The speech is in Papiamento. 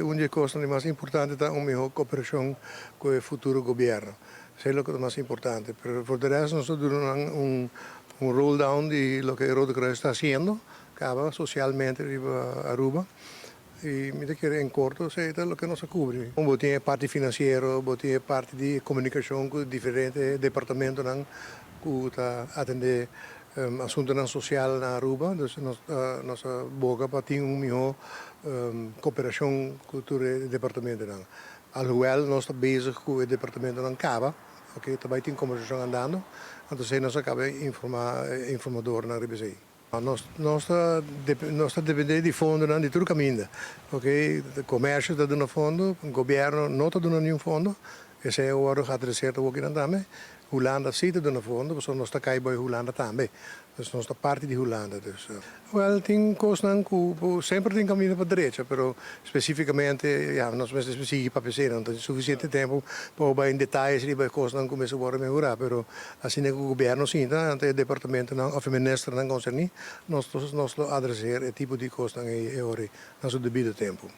Un di e kosnan mas importante ta un mihó kooperashon ku e futuro gobièrnu. Esei ta loke mas importante. Pero for de resto, nos a duna un roll down di loke Rode Kruis ta hasiendo, kaba sosialmente riba Aruba. I mi ta kere en korto, esei ta loke nos a kubri. Bo tin parti finansiero, bo tin parti di komunikashon ku diferente departamentonan ku ta atendé asuntonan sosial na Aruba. Dus nos a boga pa tin un mihó kooperashon ku e departamentonan. Alhoewel nos ta bezig ku e departamentonan kaba, ok, tambe tin kombersashon andando, anto nos a kaba informá informadornan riba esei. Nos ta dependé di fondonan di tur kaminda. Ok, komersio ta duna fondo, gobièrnu no ta duna ningun fondo. Esei awor adresá aki tambe. Hulanda si ta duna fondo, pasobra nos ta kai bou Hulanda tambe. Dus nos ta parti di Hulanda. Dus, well, tin kosnan ku semper tin kaminda pa drecha, pero spesífikamente, ja, nos mester spesífiko pa pensa, no tin sufisiente tempu pa bai den detaye riba kosnan ku mester por mehorá, pero asina ku gobièrnu sinta, e departamentonan, òf ministernan konserní, nos lo adresá e tipo di kosnan ei ora na su debido tempu.